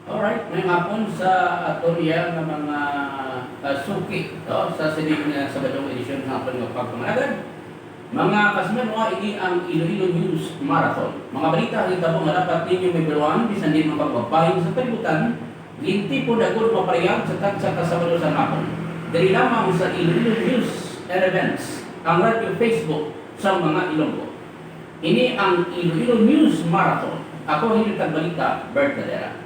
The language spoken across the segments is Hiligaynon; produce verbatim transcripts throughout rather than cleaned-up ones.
Alright, may hapon sa aton iya nga mga, ah, suki, no? Sa sining, ah, Sabadong edisyon sa aton nga pagpangalagad. Mga kasimanwa, ini ang Iloilo News Marathon. Mga balita nga gitabo nga dapat ninyo mahibaluan bisan di man kamo bahin sa kalibutan, gintipon agud maparehab sa tagsa ka Sabado sa hapon. Diri lamang sa Iloilo News and Events, ang Radyo Facebook sa mga Ilonggo. Ini ang Iloilo News Marathon. Ako ang inyong tagbalita, Bert Galera.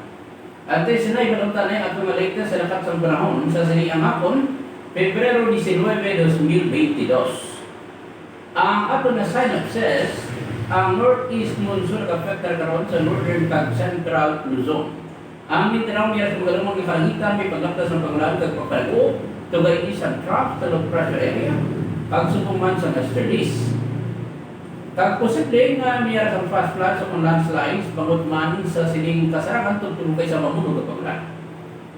Antes na ibaluntanay ato nga latest sa lakat sang panahon sa sini ang hapon, Pebrero diecinuebe, dos mil veintidós. Ang ato na synopsis, ang northeast monsoon nag-affect karon sa northern kag central Luzon. Ang Mindanao may ara sa magalumon nga kalangitan, may paglaptas sang pag-ulan kag pagpalago, tugay ini sang trough sa low pressure area, kag subong man sang easterlies. Kag posible nga may ara sang flash floods o kon landslides bangod man sa sining kasarangan tubtob kay sa mamuno nga pag-ulan.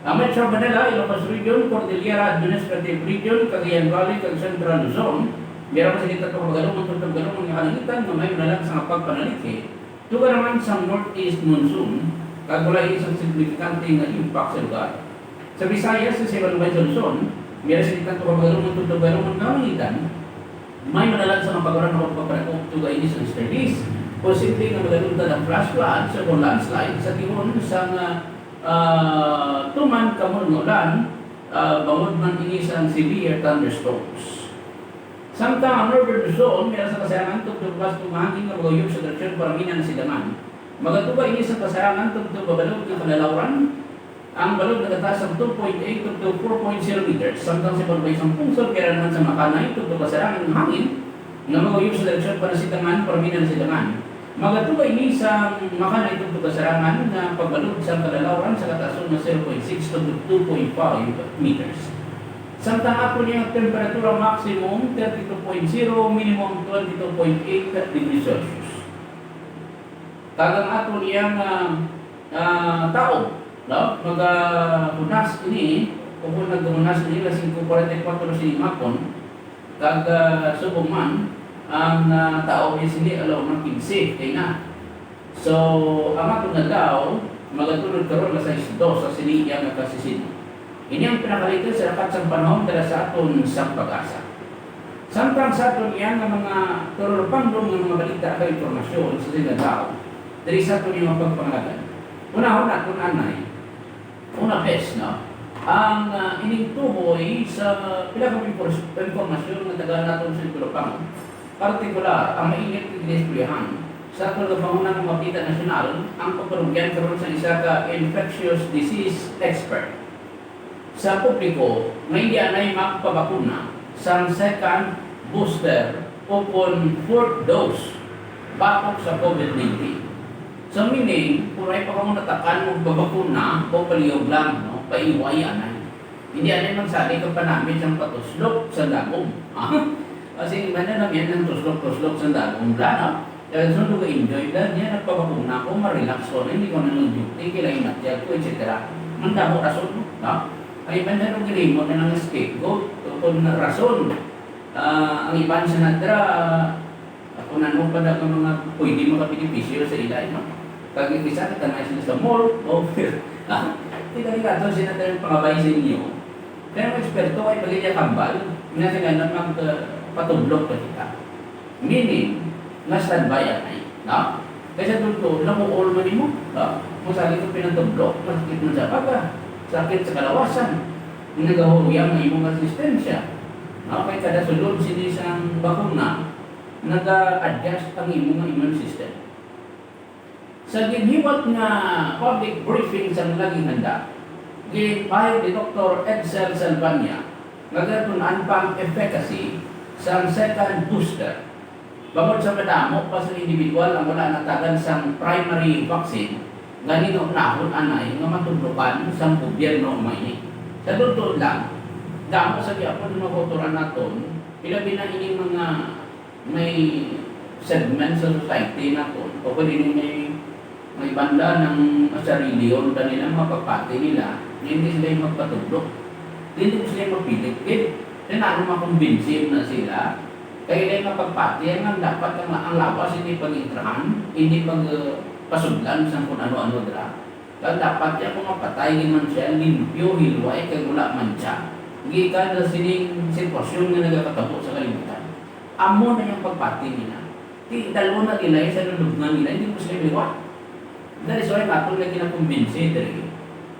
Ang Metro Manila, Ilocos Region, Cordillera Administrative Region, Cagayan Valley, kag Central Luzon, may ara man sa liwat pa magalumon tubtob galumon nga kalangitan nga may manalag sa pagpanalikhi, tugay naman sang northeast monsoon, kag wala ini sang signifikante nga impact sa lugar. Sa Visayas, sa iban ubay sa Luzon, may ara sa liwat pa magalumon tubtob galumon nga kalangitan, may manalag sa pag-ulan o pagpanakup tugay ini sa easterlies. Posible nga magalunta ang flash flood sa kon landslide sa tion sang, ah, tuman kamot nga ulan, ah, bangod man ini sang severe thunderstorms. Samtang ang northern Luzon, may ara sa kasarangan tubtob bas-os nga hangin nga maguyop sa direksyon Paraminan, Sidangan. Magatugay ini sa kasarangan tubtob babalod nga kalalawran. Ang balod nagataas sang two point eight to four point zero meters, samtang sa iban ubay sang pungsod, may ara naman sa makanay tubtob kasarangan nga hangin nga maguyop sa direksyon Panasitangan, Paraminan, Sidangan. Magatugay ini sa makanay tubtob kasarangan nga pagbalod sang kalalawran sa kataason nga zero point six to two point five meters. Samtang ang aton nga temperatura, maximum thirty-two point zero, minimum twenty-two point eight degrees Celsius. Kag ang aton nga, ah, ah, tawo, no? Magahunas ini, o kon naghunas ini, alas singko kuwarenta y kuwatro sa hapon, kag, ah, subong man, ang, ah, tawo ni sini, alaw na quince, kay na. So, ang aton adlaw, magatulod karon alas sais dos sa sini iya nga kasisin. Ini ang pinakalatest sa lakat sang panahon dala sa aton sang PAGASA. Samtang sa aton iya nga mga turulupangdom nga mga balita kag impormasyon sa sining adlaw, diri sa aton iya nga pagpangalagan. Unahon naton anay. Una, bes, no? Ang, ah, ining tuhoy sa pila ka impor-, impormasyon nga tagaan naton sa turulupangdom. Partikular, ang mainit nga ginaistoryahan sa aton nga panghunahunang mga balita nasyonal, ang pagpanugyan karon sa isa ka infectious disease expert sa publiko nga indi anay magpabakuna sang second booster o kon fourth dose batok sa COVID nineteen. So, meaning, kung ay pa kamo natakan mo pabakuna o palihog lang, no, paiway anay. Hindi anay magsalig ang panamit sang patuslok sa dagom. Kasi iban na lang yan ang tuslok-tuslok sa dagom lang, no? Kaya sundo ka enjoy lang niya, nagpabakuna ako, ma-relax ko na, hindi ko na nang duty, kailangan matyag ko, et cetera. Ang damo rason mo, no? Ay, iban na nung ginimo na ng scapegoat, kung rason, ah, ang iban sa natra, ako na nung pa na mga pwede makabenepisyo sa ila, no? Kag yung isa, kita na sila sa mall, o, ah, kita rin ato sila tayo pangabay sa inyo. Kaya ang eksperto ay pagkakambal, nga sila na mag, ah, patublok pa kita. Meaning, nga standby anay, no? Kaysa dito, nakuol man nimo, no? Kung sa ito pinatublok, masakit man sa baga, sakit sa kalawasan, nagahuyang ang imong resistensya. No? Kay kada sulod sini sang bakuna, naga-adjust ang imong immune system. Sa ginhiwat nga public briefing sang laging handa, ginpahayag ni Doktor Edsel Salvania nga ginatun-an pa ang efficacy sang second booster. Bangod sa madamo pa sa individual ang wala natagan sang primary vaccine, gani nga unahon anay nga matudlokan sang gobyerno ang mga ini. Sa tuod lang, damo sa gihapon nga mga kautoran naton, ilabi na ining mga may segment sa society naton, o pwede ni may, may banda ng sarili o kanila mga pagpati nila, nga hindi sila yung magpatudlok. Hindi ko sila yung mapilit. Kaya, kaya na makumbinsin na sila, Kay ila nga pagpati, ang dapat ang, ang lawas hindi pag-intrahan, hindi pag, uh, pasudlan sang kun ano-ano dira. Kag dapat ya kung mapatay gid man siya, limpyo, hilway, kag wala mancha gikan sa sining sitwasyon nga nagakatabo sa kalibutan. Amo na yang pagpati nila. Ti dalo na nila sa lulubngan nila, hindi mo sila liwat. That is why aton nga ginakumbinsi diri,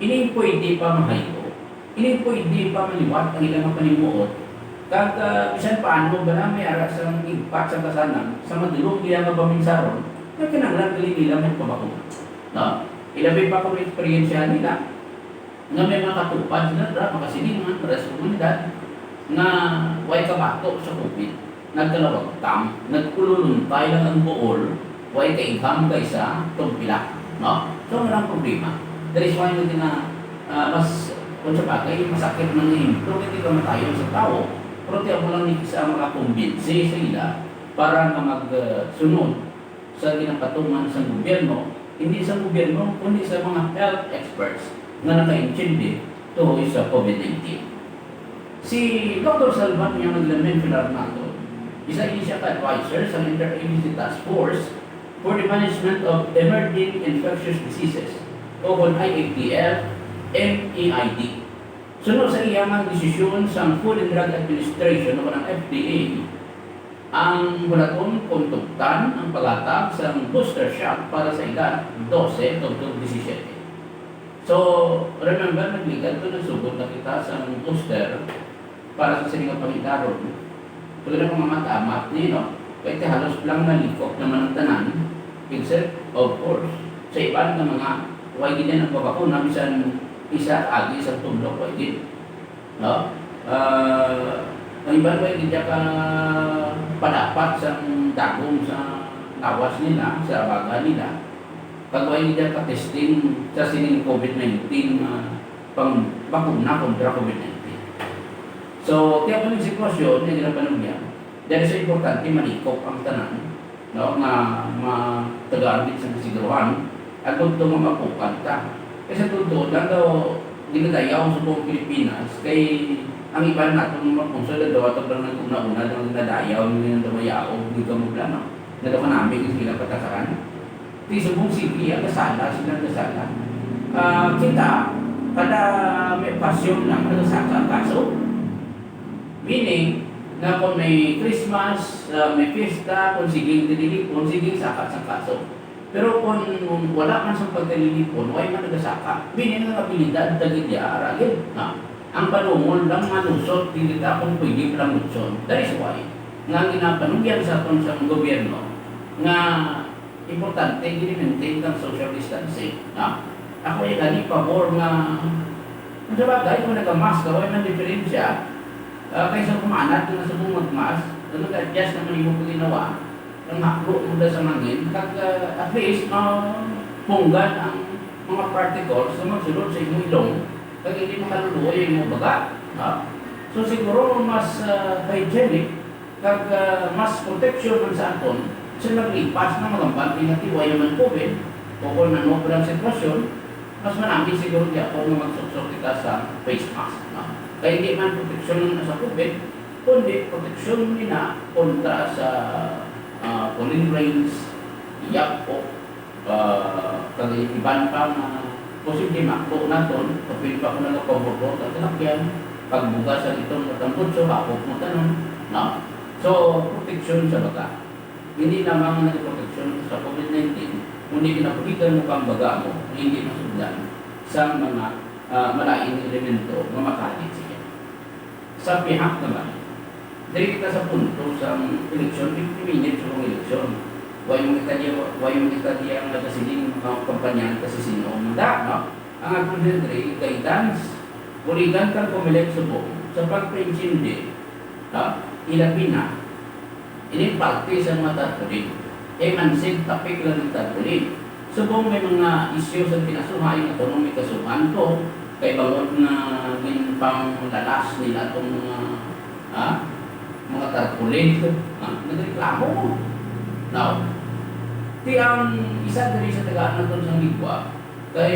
ini pwede pa mahayo, ini pwede pa maliwat ang ilang mga panimuot. Kag, ah, bisan paano ba na may ara sang impact sa kasanang sa madulom nila nga paminsaron, nga kinahanglan gali nila magpabakuna, no? Ilabi pa kung eksperyensya nila nga may mga katupad sila dira, makasilingan para sa komunidad nga way kabato sa COVID. Nagkalawagtang, nagkululuntay lang ang buol, way kaigham kay sa tong pila, no? So, wala ang problema. That is why nga gina-, ah, mas, kung sa bagay, masakit man nga impro, hindi kamatayon sa tao, pero ti amo lang ni isa ang makakumbinsi sa ila para nga mag, ah, sunod sa ginapatuman sang gobyerno, hindi sa gobyerno, kundi sa mga health experts nga nakaintindi tuhoy sa COVID nineteen. Si Doktor Salvan nga naglamin, Pilar nato, isa ini siya ka advisor sa Interagency Task Force for the Management of Emerging Infectious Diseases, o kon I A T F, M E I D. Suno sa iya nga desisyon sang Food and Drug Administration o ang F D A, ang bulaton kon tugtan ang paghatag sang booster shot para sa edad dose tubtob disisiete. So, remember, nagligad to, nagsugod na kita sang booster para sa sini nga pangidaron. So, kaya mga mata-amat ni, no? Kaya ti halos lang nalikop naman ang tanan, except, of course, sa iban nga mga way gid ang pabakuna, bisan isa agi sa tumlok, way gid. No? Ah, ang iban way gid ka padapat sang dagom sa lawas nila, sa baga nila. Kag way gid ka testing sa sining COVID nineteen nga pang bakuna kontra COVID nineteen. So, kaya pa ning sitwasyon nga ginapanugyan, dahil sa importante, malikop ang tanan, no, nga matagaan gid sa kasiguruhan, agod to nga mapukan ta. Kay sa tuod-tuod lang daw, ginadayaw sa buong Pilipinas, kay ang iban naton nga mga puso, daw ato lang nag-una-una lang ginadayaw, nga daw mayaog, di ka mablano. Nga daw kanami, gid sila patakaran. Ti subong sige, ang kasala, sila ang kasala. Ah, kita, kada may okasyon lang, nagasaka ang kaso. Meaning, nga kung may Christmas, ah, may fiesta, kung sige ang tinilipon, sige ang saka sang kaso. Pero kung wala man sa pagkalilipon, way man nagasaka. Meaning, ang abilidad, tagidya, aragid, na. Ang padungol lang malusot, hindi ta kung pwede palamutson. That is why, nga ang ginapanugyan sa aton sa gobyerno, nga importante, gini-maintain ang social distancing, no? Ako ay gani pabor nga, kung sa bagay, kung nagka-mask ka, wala man diferensya, ah, kaysa kumanat nga sa mong mag-mask, kung nag-adjust naman yung mga ginawa, ang haklo mo na sa mangin, kag, ah, at least, mapunggan ang mga particles na magsulod sa imong ilong, kag hindi makaluluoy ang imong baga, no? So, siguro mas, ah, hygienic kag, ah, mas proteksyon man sa aton sa naglipas nga mga bantay nga tiway man COVID o kung ano pa ang sitwasyon, mas manami siguro gyapon nga magsuksok kita sa face mask, no? Kay hindi man proteksyon na sa COVID, kundi proteksyon nina kontra sa, ah, pollen grains, iyap, o ah, kag iban pa nga posible makbo naton, kapin pa ko nagapamurot ang talakyan, pagbugas ang itong katambutso, hapot mo tanan, no? So, proteksyon sa baga. Hindi lamang nagproteksyon sa COVID nineteen, kundi kinabuhigan mo pang baga mo, nga hindi masugdan sa mga, ah, malain nga elemento nga makalit siya. Sa pihak naman, diri kita sa punto sa eleksyon, fifty minutes sa mga eleksyon. Way mo kita diya, way mo kita diya nga nagasiling mga kampanyahan kasi sino ang manda, no? Ang atong diri, guidance, buligan kang Comelec subong sa pagpaintindi, no? Ilabi na, ini parte sa mga tarpaulin. Kay mansig topic lang ng tarpaulin. Subong may mga issues ang kinasuhan nga kuno may kasuhan to, kay bangod nga ginpanglalas nila tong mga, ha, mga tarpaulin, ha, nagreklamo. Now, ti ang isa diri sa tagaan naton sa Ligwa, kay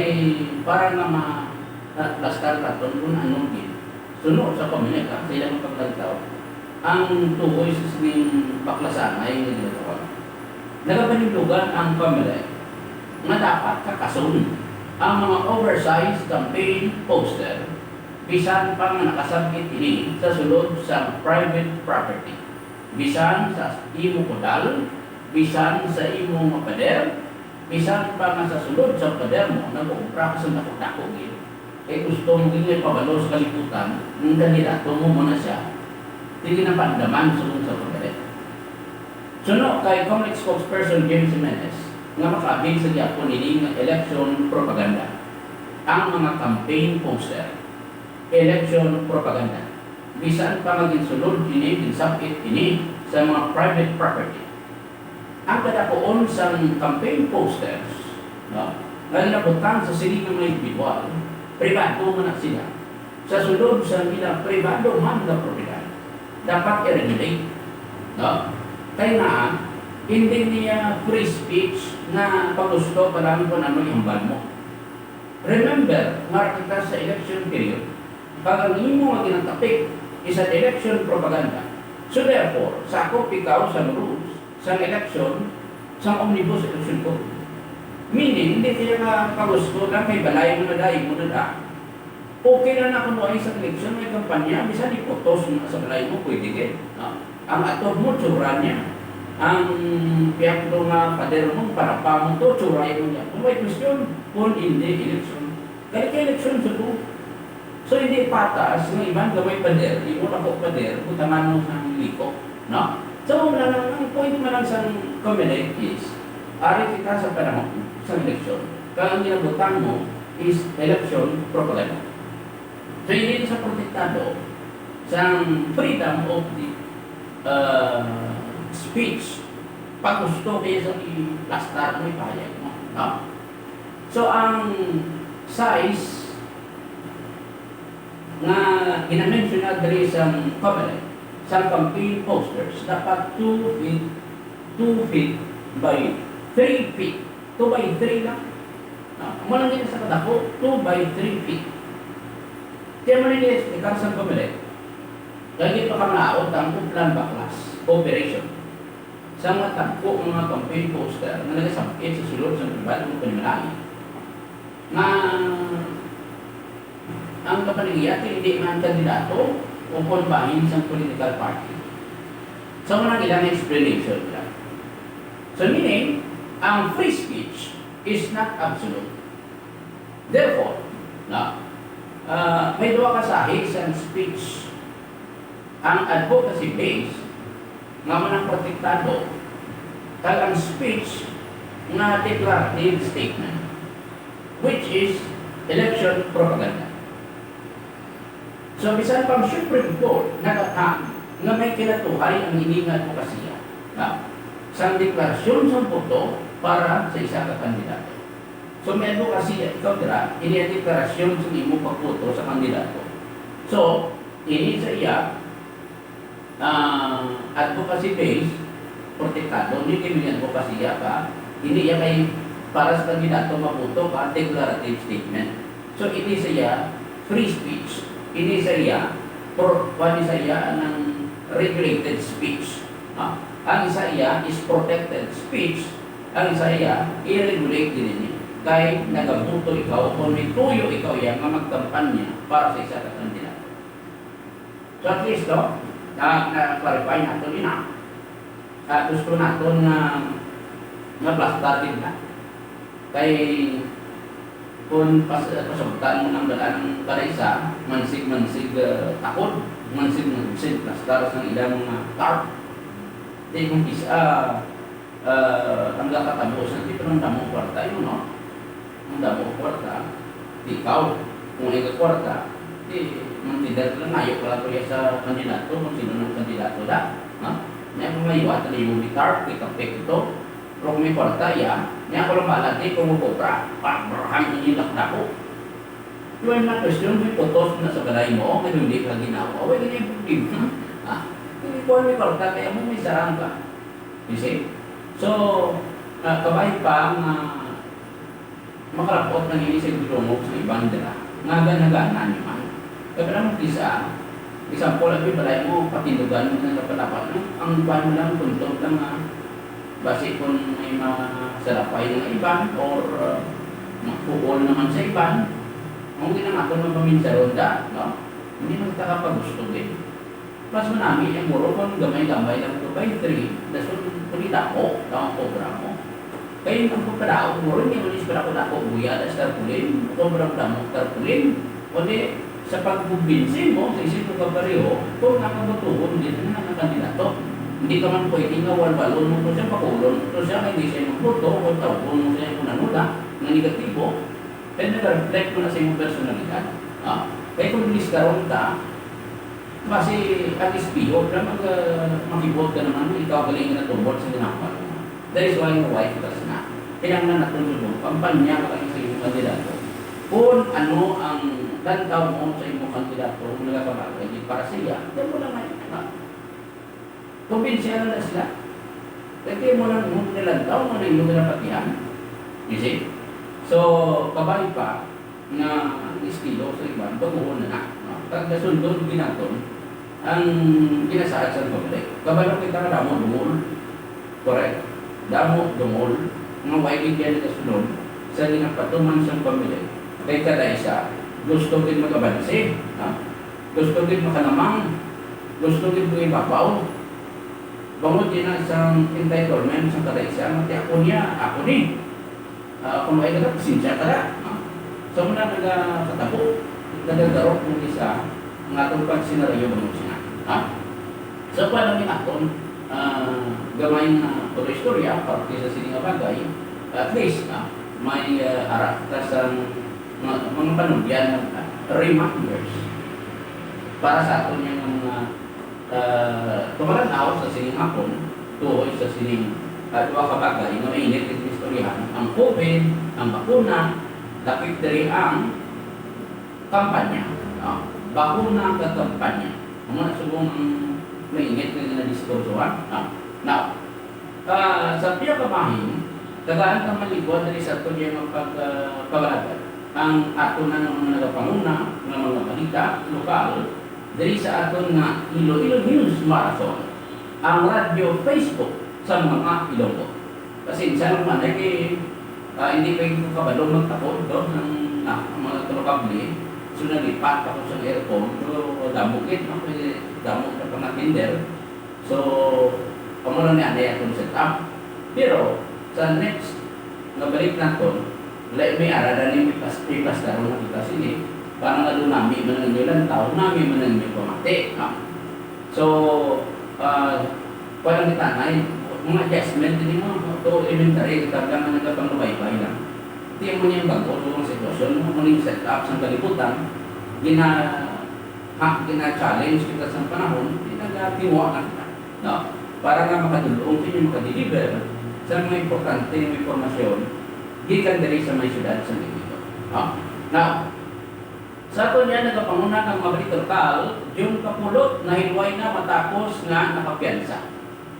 para nga ma-, ma-, plastar naton kung ano din. Suno sa pamilya ka, sa ilang paglantaw. Ang tuhoy sa sining baklasangay nga ginatawag. Nagapanindugan ang Comelec nga dapat kakason ang mga oversized campaign poster, bisan pa nga nakasab-it ini sa sulod sa private property, bisan sa imo kudal, bisan sa imo nga pader, bisan pa nga sa sulod sa pader mo nag-uubra ka sa dako-dako gid. Kay gusto mo gid nga ipabalo sa kalibutan, ang kandidato mo, mo na siya. Di ginapandaman subong sa pagdali. Suno kay Comelec spokesperson James Jimenez nga makaabig sa gihapon ini nga election propaganda ang mga campaign poster. Election propaganda. Bisan pa nga ginsulod ini, ginsab-it ini sa mga private property. Ang kadakuon sang campaign posters, no, nga ginabutang sa sini nga mga individual, pribado man na sila, sa sulod sa ila pribado man nga propiedad, dapat i-regulate, no? Kay nga, hindi niya free speech nga pagusto pa lang kung ano ihambal mo. Remember nga kita sa election period, kag ang imo nga ginatapik is an election propaganda. So therefore, sakop ikaw sa rules sang election, sang omnibus election code. Meaning, hindi kaya nga pagusto lang kay balay mo na dai mo na da. Okay na na kung ay sa election, may kampanya, bisan iputos mo sa balay mo, pwede gid, no? Ang atod mo, tsura niya. Ang piyakdo nga pader mo, parapa mo to, tsura mo niya. Kung may question, kung hindi, election. Kaya kay election sa to. So, hindi patas nga iban gamay pader, imo ako pader, butangan mo sang liko, no? So, wala lang, ang point man lang sang Comelec is, ari kita sa panahon sa election. Kaya ang ginabutang mo is election propaganda. So, hindi sa protektado sang freedom of the, uh, speech, pag gusto kaya sa i-plastar mo, ipahayag mo, no? So, ang size nga ginamensyona diri sa Comelec, sa campaign posters, dapat two feet, two feet by three feet. Two by three lang. Ah, amo lang gid sa kadako, two by three feet. Kaya mo nila explicar sa Comelec, lagi pa kamalaot ang Uplan Baklas Operation. Sa mga tagko nga mga campaign poster nga nagasabit sa sulod sa pribado nga panimalay, nga ang kapanagiyati hindi man kandidato o kon bahin sang political party. Sa unang ilang explanation lang. So, meaning, ang free speech is not absolute. Therefore, na, ah, may duha ka sahi sang speech. Ang advocacy base nga man ang protektado, kag ang speech nga declarative statement, which is election propaganda. So, bisan pa ang Supreme Court nagatan nga may kinatuhay ang ini nga advokasya, na, sang deklarasyon sang boto para sa isa ka kandidato. So, may advokasya ikaw dira, ini ang deklarasyon sa imo pagboto sa kandidato. So, ini sa iya, ah, advocacy base, protektado, hindi kay may advokasya ka, hindi iya kay para sa kandidato maboto ka, declarative statement. So, ini sa iya free speech, ini sa iya, pro, kuwan sa iya ng regulated speech. Ah, ang isa iya is protected speech, ang isa iya, i-regulate din ini. Kay nagabuto ikaw, kung may tuyo ikaw yan, nga magkampanya para sa isa ka kandidato. So at least, no, na, na-clarify naton ina. Ah, gusto naton nga, nga plastar din na. Kay, kung pas-, pasugtan mo ng daan kada isa, mansig-mansig, ah, takod, mansig-mansig plastar sa ilang mga tarp. Di kung isa, ah, ang gakatabo sa di pa nang damo kwarta yun, no? Ang damo kwarta, di ikaw. Kung ikaw kwarta, di, mantidag lang, nayo pala to ya sa kandidato, kung sino ng kandidato da, no? Niya kung may iwat na yung may tarp, may kape ito, pero kung may kwarta, ya, niya ko lang bahala, di, kung mabobra, pa, barahang yung lakda ko. Yung na question, may putos na sa balay mo, may hindi ka ginawa, wala yung problema. Ah, hindi ko may kwarta, kaya mo may sarang ka. You see? So, ah, kabay pa nga makalapot na ini sa gidungog sa iban dira. Nga gana-gana ni man. Kaya lang kisa, Example, abi, balay mo, patindugan mo na sa palapat, no? Ang kuwan mo lang, tuntog lang, ha? Basi kung may masalapay nga iban or, uh, makuol naman sa iban, ang ginamaton mo paminsaron da, no? Hindi mo taka pagusto, eh. Mas manami ang guro kung gamay-gamay lang to by three, dason kung dako, daw ang kobra mo. Kay ang pagkadaog mo rin, hindi mo isip ako dako, buya, tas tarpaulin, kobra mo damo, tarpaulin. Kundi, sa pagkumbinsi mo, sa isip mo kapareho, kung nakabotohon din ang mga kandidato. Hindi ka man pwede nga walwalon mo to siya, pakulon mo to siya, kay hindi siya magboto, o tawgon mo siya kung ano na, nga negatibo, kaya nag-reflect mo na sa imong personalidad. Ah, kay kung bilis karon ka, basi ang espeho, wala mag, ah, makibot ka naman, ikaw galing nga natumbot sa ginagawa mo. That is why, why kita sina. Kinahanglan natin subong, kampanya ka lang sa imong kandidato. Kung ano ang lantaw mo sa imong kandidato, nga nagakabagay, di para sa iya, yan mo lang may, ah, kumbinsihan na sila. Kaya mo lang mo nilantaw, mo na imong ginapatihan. You see? So, kabay pa, nga estilo sa iban, baguhon na na, no? Kag nasundon ginaton ang ginasaad sa public. Kabalo kita nga damo dungol. Correct. Damo dungol nga way gid yan nagasunod sa ginapatuman sang pamilya. Kay kada isa, gusto gid mag-abanse, no? Gusto gid makanamang, gusto gid mangibabaw. Bangod yun na isang entitlement sa kada isa, nga ti ako niya, ako ni. Ah, kung may nagapasensya ka na, no? So, muna nagakatabo, nagagarok ng isa, ang atong pagsinarayo mo sina. Ha? So, pa lang yung aton, ah, gamay na pag-istorya, parte sa sini nga bagay, at least, ah, may, ah, ara ka sa mga, mga panugyan, ah, reminders para sa aton yung mga, ah, tumalan-aw sa sining hapon, tuhoy sa sining, ah, duha ka bagay nga mainit ang istoryahan, ang COVID, ang bakuna, lakip diri ang kampanya, no? Bakuna kag kampanya. Amo na subong ang mainit nga ginadiskurso, ha? No? Now, ah, sa pila ka bahin, tagaan ka maligwa diri sa aton nga pag, ah, pagalagan. Ang ato na nga mga nagapanguna nga mga balita lokal diri sa aton nga Iloilo News Marathon, ang Radyo Facebook sa mga Ilonggo. Pasensya na man, eh, kay, ah, hindi pa ko kabalo magtakod, no, ng, ah, mga tulo kable. So, nalipat ako sa aircon, pero damo gid, no, kay damo na pang-attender. So, amo lang ni anay akong setup. Pero, sa next nga balik naton, wala may ara na ni, may pas-, may pastaron na kita sini. Para nga doon nami man ang inyo lantaw, nami man ang inyo pamati, no? So, ah, parang kita na, mga adjustment din mo, to elementary, kita lang ang nagpanglubaybay lang. Hindi mo niyang bago, yung sitwasyon mo, kung yung setup sa kalibutan, gina-, ha, gina-challenge kita sa panahon, di nagatiwa na kita. No? Para nga makadulong sa inyo, makadeliver sa mga importante nga impormasyon, gikan diri sa may syudad sa Iloilo. No? Now, sa aton niya, nagapanguna kang mga balita lokal, Jun Kapulot, nahilway na matapos nga nakapiyansa.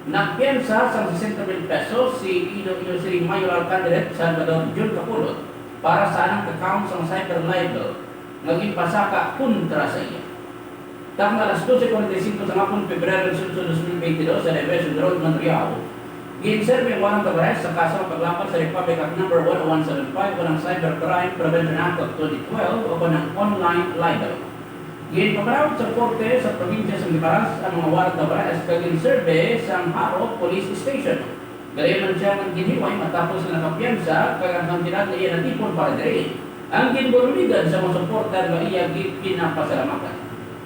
Nagpiyansa sang sesenta mil pesos si Iloilo City Mayoral Candidate Salvador Jun Kapulot para sa anang ka-count sang cyber libel nga ginpasaka kontra sa iya. Takna alas doce cuarenta y cinco sa hapon, Pebrero dieciocho, dos mil veintidós, sa Division Road, Monreal, gin-serve ang warrant of arrest sa kaso nga paglapat sa Republic Act Number one oh one seven five o ang Cybercrime Prevention Act of twenty twelve o ang online libel. Ginpamaraot sa korte sa probinsya sa Guimaras ang mga warrant of arrest kag gin-serve sa Jaro Police Station. Gani man siya nga ginhilway matapos nga nakapiyansa kag ang kantidad nga iya natipon para diri ang ginburuligan sa mga suporter nga iya gi-, ginapasalamatan.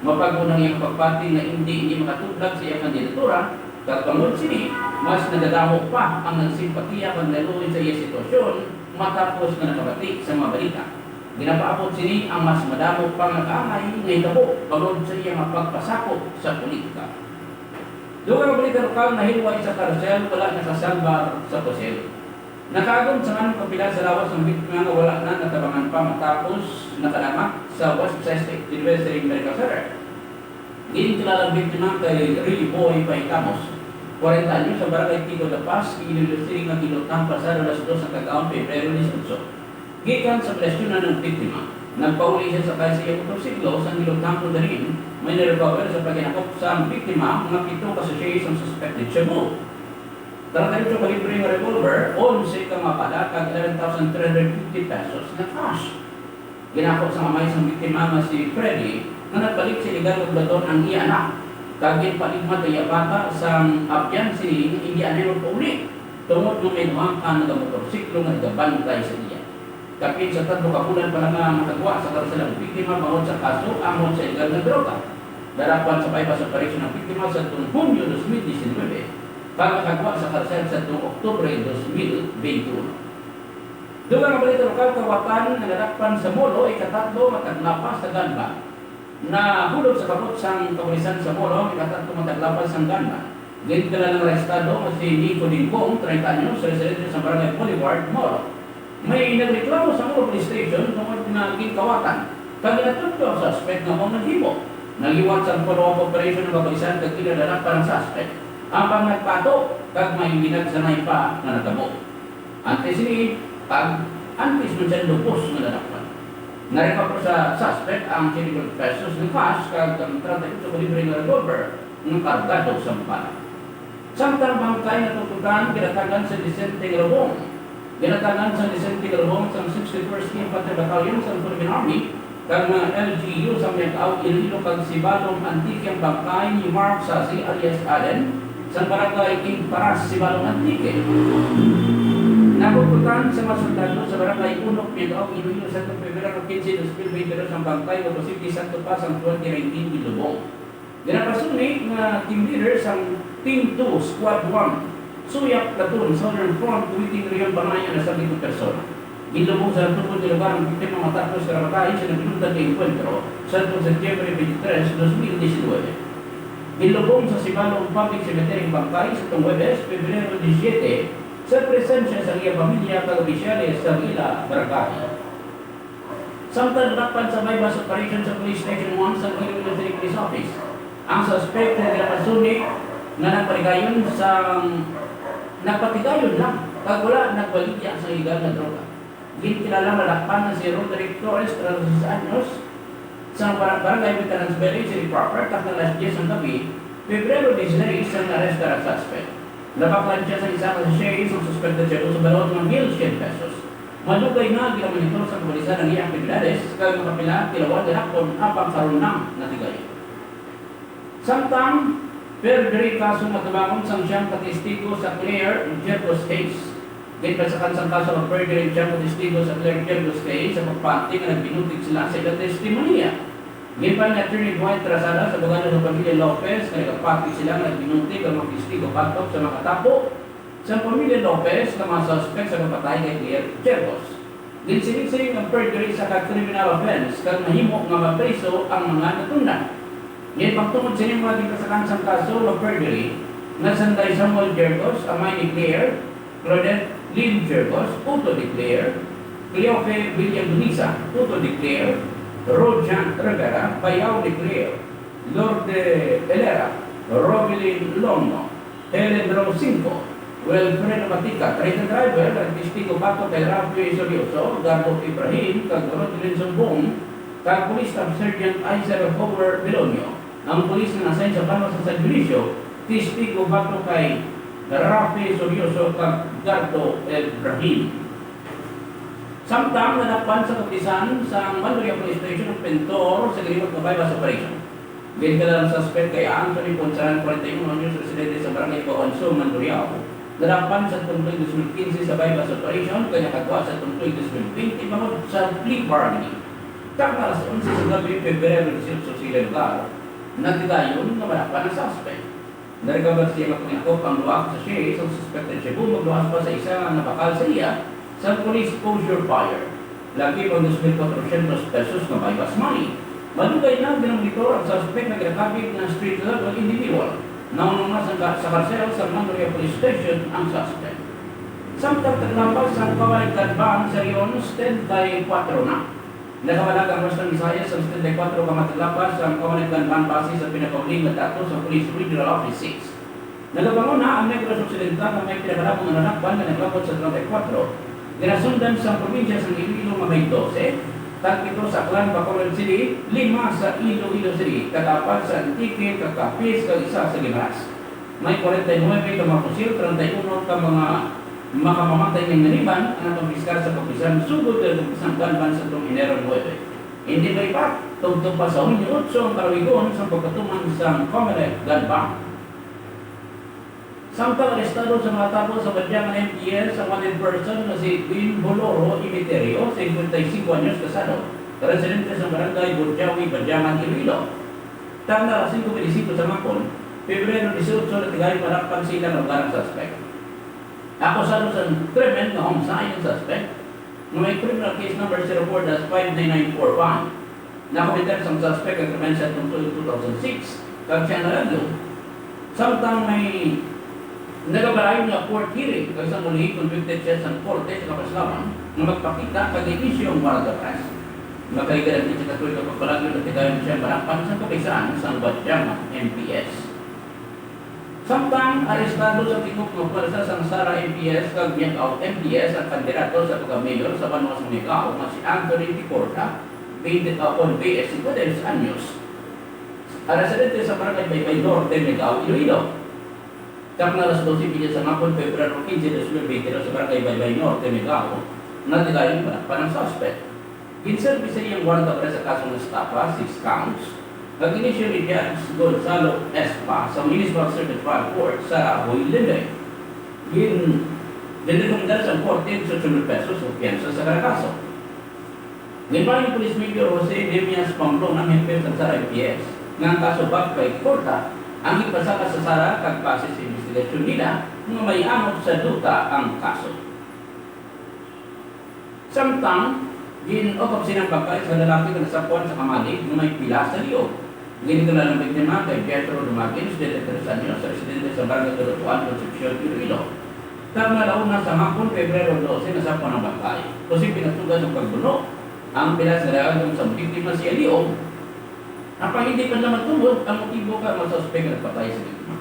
Mapag-unang iyang pagpati nga indi ini makatublag sa iyang kandidatura, kag bangod sini, mas nagadamo pa ang nagsimpatiya kag naluoy sa iya sitwasyon matapos nga nakabati sa mga balita. Ginapaabot sini ang mas madamo pa nga kaangay nga hitabo bangod sa iya nga pagpasakop sa politika. Dugang nga balita lokal, nahilway sa karsel, wala nakasalbar sa pusil. Nakaagom sa man kapila sa lawas ang biktima nga wala na natabangan pa matapos nakalamat sa West Side State University Medical Center. Ginkilala ang biktima kay Rilly Boy Paitamos, kwarenta anyos, sa Barangay Tigo La Paz, Iloilo City, nga ginutang pasado alas dos sa kagahapon, Pebrero dieciocho. Gikan sa balesyonan ng biktima, Nagpauli siya sakay sa iyang motorsiklo sang gilutang ko dalin. May nirecover sa paghinakop sang biktima nga pito ka sachet sang suspected shabu, treinta y ocho kalibre nga revolver, onse ka mga bala, kag eleven thousand three hundred fifty pesos nga cash. Ginakop sang amay sang biktima nga si Freddy nga nagbalik sa iligal nga poblasyon ang iya anak, kag ginpaligmat ang iya bata sang abyan sini nga indi anay magpauli tungod nga may duha ka nagamotorsiklo nga nagabantay sa iya. Kapin sa tatlo ka bulan pa lang nga nakagwa sa karsel ang biktima bangod sa kaso angot sa iligal nga droga. Nadakpan sa buy-bust operation ang biktima sadtong Hunyo dos mil diecinuebe, kag nakagwa sa karsel sadtong Oktubre dos mil beintiuno. Dugang nga balita lokal, kawatan nga nadakpan sa Molo, ikatatlo nga taglapas sa gun ban. Nahulog sa kamot sang kapulisan sa Molo ang ikatatlo nga taglapas sang gun ban. Ginkilalang arestado nga si Nico Dingkong, treinta anyos, residente sa Barangay Boulevard, Molo. May nagreklamo sa Molo Police Station tungod nga ginkawatan kag ginatudlo ang suspect nga amo ang naghimo. Nagliwat sang follow-up operation ang kapulisan kag ginadala pa ang suspect, apang nagpato kag may ginagsanay pa nga natabo. Antes sini, kag antes man siya lubos nga nadakpan. Narecover sa suspect ang twenty-five pesos nga cash kag ang treinta y ocho kalibre nga revolver nga kargado sa bala. Samtang bangkay nga tutukan, ginatagan sa Vicente nga lubong. Ginatagan sa Vicente nga lubong sang sixty-first Infantry Battalion sa Philippine Army, kag mga L G U sa Miagao, Iloilo, kag Sibalom, Antique, ang bangkay ni Mark Sasi alias Allen, sa barangay Igparas, Sibalom, Antique. Nakukutan sa mga sundalo sa barangay Unok, Miagao, Iloilo, sa Pebrero quince, dos mil veintidós ang bangkay nga posible santo pa sang twenty nineteen gilubong. Ginapasuni nga team leader sang Team two, Squad one, Suyak Platoon, Southern Front, Kumiting Region, Banaya, na sa pito persona. Ginlubong sa tungod nga lugar ang biktima matapos karamatay sa nagluntad nga engkwentro sa September twenty-three, dos mil diecinuebe. Ginlubong sa Sibalom Public Cemetery ang bangkay sa tong Huwebes, Pebrero disisiete, sa presensya sa iya pamilya kag opisyales sa ila barangay. Samtang nadakpan sa buy-bust operation sa Police Station one sa Iloilo City Police Office ang suspect nga ginapasuni nga nagpatigayon sang, nagpatigayon lang kag wala nagbaligya sa iligal nga droga. Ginkilala nga nadakpan nga si Roderick Torres, treinta y seis anyos, sa bar-, Barangay Veterans Village, City Proper, takna alas diyes sang gabi, Pebrero dieciséis, sang na-arrestar ang suspect. Nabaklan siya sa isa ka sachet sang suspected shabu sa balot nga mil syen pesos. Madugay na ginamonitor sa kapulisan ang iyang aktibidades, kag makapila tilawan gahapon, apang karon lang natigayon. Samtang perjury kaso nga tubangon sang siyam ka testigo sa Claire Gergos case. Ginpasakan sang kaso nga perjury ang siyam ka testigo sa Claire Gergos case sa pagpanti nga nagbinutig sila sa ilang testimonya. Ginpan ni Attorney Dwight Trazada sa abogado sa pamilya Lopez nga nagapati sila nga nagbinutig ang mga testigo batok sa mga katapo sa pamilya Lopez nga mga suspek sa pagpatay kay Claire Gergos. Ginsiling-siling ang perjury sa ka criminal offense kag mahimo nga mapriso ang mga natundan. Ginpagtungod sini nga ginpasakan sang kaso nga perjury nga sanday Samuel Gergos, amay ni Claire, Claudette Lynn Gergos, Uto de Claire, Cleofe Villaguniza, Uto de Claire, Rojan Rivera, Bayaw de Claire, Lourdes Elera, Robilin Longno, Helen Rosingco, Wilfredo Matica, treinta, driver, nagtestigo batok kay Rafi Sorioso, Gardo Ibrahim, kag Rodlin Sumbong, kag Police Staff Sergeant Isaac Howard Belonio, ang pulis nga na-assign sa Banwa sa San Dionisio, testigo batok kay Rafi Sorioso kag Gardo Ibrahim. Samtang nadakpan sa kapulisan sa Mandurriao Police Station ang pintor sa giliwat nga buy-bust operation. Ginkilala ang suspect kay Anthony Ponsalan, forty-one anyos, residente sa Barangay Bawanso, Mandurriao. Nadakpan sa tuig dos mil quince sa buy-bust operation, kag nakagwa sa tuig dos mil twenty bangod sa plea bargaining. Takna alas onse sa gabi, Pebrero dieciocho, sa ila lugar, natigayon nga madakpan ang suspect. Narecover sa iya nga panghikop ang duha ka sachet sang suspected shabu, magluwas pa sa isa nga nabakal sa iya sang police poseur fire. Lakip ang dos mil kwatrocientos pesos nga buy-bust money. Madugay na ginamonitor ang suspect nga ginakabig nga street-level individual. Naunong na sa, sa karsel sa Mandurriao Police Station ang suspect. Samtang taglapas ang kawalag gun ban sa Leon, setenta y kuwatro na. Nakabalag ang Western Visayas sa setenta y kuwatro ka mga taglapas ang kawalag gun ban base sa pinakauli nga datos sa Police Regional Office six. Nagabangon na ang Negros Occidental nga may pinakadamo nga nadakpan nga nag-abot sa treinta y kuwatro, ginasundan sang probinsya sang Iloilo nga may dose, Tag pito sa Aklan, Bacolod City, lima sa Iloilo City, kag apat sa Antique, kag Capiz, kag isa sa Guimaras. May kwarenta y nuebe ka mga pusil, treinta y uno ka mga makamamatay nga naniban ang nakumpiskar sa kapulisan sugod kay nakumpiskar ang gunman sa tuong Enero nuebe. Hindi pa ipat, tubtob pa sa Hunyo otso ang kalawigon sa pagpatuman sang Comelec gun ban. Samtang arestado sa mga tapo sa Badiangan M P S ang wanted person nga si Edwin Boloro Emeterio, singkwenta y singko anyos, kasado, residente sa Barangay Budjawi, Badiangan, Iloilo. Tagna alas singko bente singko sa hapon, Pebrero dieciocho, natigayon madakpan sa ila nga lugar ang suspect. Akusado sa krimen nga homicide ang suspect, nga may criminal case number zero four dash five nine nine four one. Nakometer sang suspect ang krimen sa tuig two thousand six, kag siya nalagyo. Samtang may nagapadayon nga court hearing, kag sa muli convicted siya sa korte sa kapaslawan nga magpakita kag i-issue ang warrant of arrest. Makaligaran din sa katuig nga pagpalagyo, natigayon siya madakpan sa kapisan sang Badiangan M P S. Samtang arestado sa tingog nga pwersa sang Sara M P S kag Miagao M P S ang kandidato sa pagka-mayor sa banwa sa Miagao nga si Anthony Ticorda, twenty, ah, kon B S, cincuenta y dos anyos, ang residente sa Barangay Baybay Norte, Miagao, Iloilo. Takna alas doce y media sa hapon, Pebrero quince, dos mil veinte, sa Barangay Baybay Norte, Miagao, natigayon pa ang suspect. Ginserbi sa iyang warrant of arrest sa kaso nga estafa, six counts, kag inisyu ni Judge Gonzalo Espa sa Municipal Circuit Trial Court sa Rahoy, Leyte. Gin-, ginrekomendar sa korte ang siyete mil pesos nga piyansa sa kada kaso. Ginbahin ni Police Major Jose Demias Pamplona, hepe sa Sara M P S, nga ang kaso bag kay korta ang ipasaka sa Sara kag base sa investigasyon nila nga may angot sa duta ang kaso. Samtang gin-autopsy ang bangkay sa lalaki nga nasapwan sa kamalig nga may pilas sa liog. Ginkilala ang biktima kay Jethro Dumaguez, treinta y tres anyos, residente sa Barangay Kalutuan, Concepcion, Iloilo. Tagna alas una sa hapon, Pebrero doce, nasapwan ang bangkay. Posible natuga sang pagbuno ang pilas nga nagagahom sa biktima sa iya liog. Apan hindi pa naman tubod ang motibo kay mga suspek nga nagpatay sa biktima.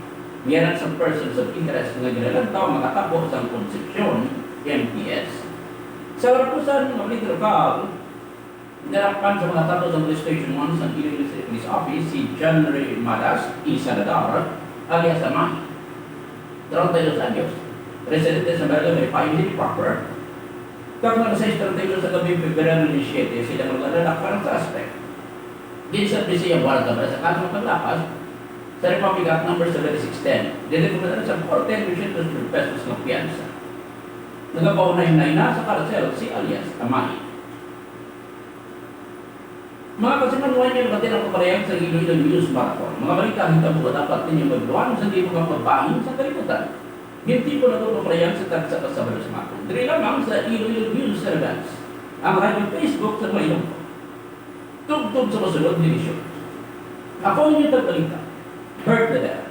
Niyanan sa persons of interest nga ginalantaw makatapo sang Concepcion M P S. Sa katapusan, mga balita lokal, nadakpan sa mga tapo sa Police Station one sa Iloilo City Police Office si John Ray Madas Isanadar, alias Amay, treinta y dos anyos, residente sa Barangay Malipayon City proper. Kag mga sais treinta y dos sa gabi, Pebrero disisiete, sila maglalakpan ang suspect. Ginserbi sa iya warrant of arrest sa kaso nga paglapas sa Republic Act Number seventy-six ten. Dili ko sa korte ang dosyentos mil pesos nga piyansa. Nagapaunay-unay na sa karsel si alias Amay. Mga kasimanwa, inyo na ang pagparehab sa Iloilo News Marathon. Mga balita nga mahitabo nga dapat ninyo mahibaluan sa tibuok nga pagbahin sa kalibutan. Gintibo na ang pagparehab sa tagsa ka Sabado sa hapon. Diri lamang sa Iloilo News Relevance, ang radyo Facebook sa mga ilong. Tubtob sa masunod nga edisyon. Ako ang inyong tagbalita, Bert Nadal.